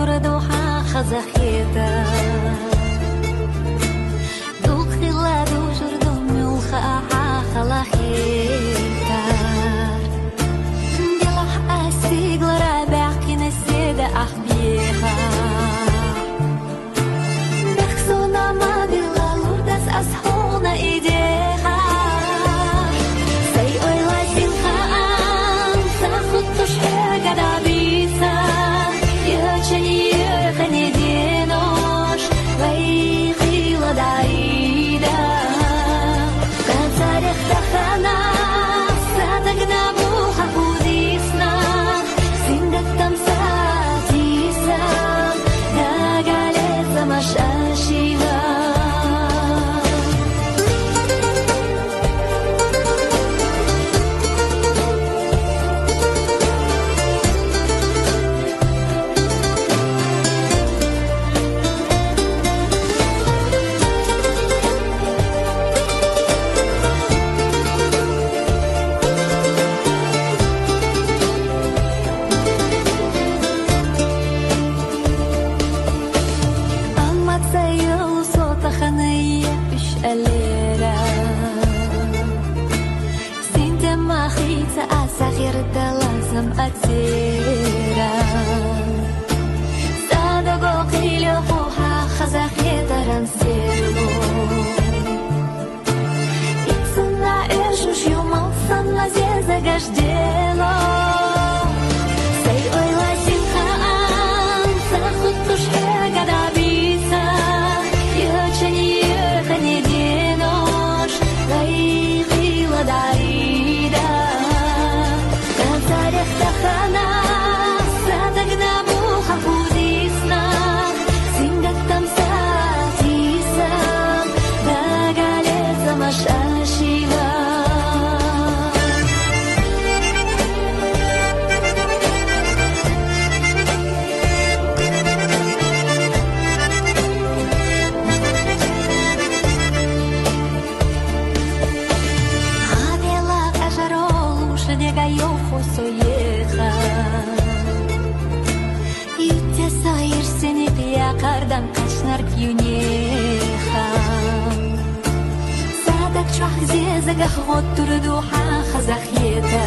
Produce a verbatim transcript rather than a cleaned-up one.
Духа хазахета. Духила дужур думюлха аха халахета. Делах астиглара бяхкина седа ахбеха. Бяхсуна мадила лурдас асхуна идеха. Сай ойла синха анса хуттуш гада биса. Ячени хани денош вай хила дайда. Кацарех тахана садагна буха худисна. Синдак тамса тиса дагале замашашила. Амма цайыл сотаханай үш алера. Синте махица асахир даласам атера. Садаго килё хуха хазахетаран серло. Ицна эшуш юмал санна зезагаш дело. Сай ойла синха анса хуттуш гада биса. Ячени хани денош вай хила дайда. Кацарех тахана садагна буха худисна. Синдак тамса тиса дагале замашашила. Хабела кажарол ушнега йохо соеха. Ютте сайр сени пия кардан кашнар кюнеха. Садак чух зезагах готтур духа хазахета.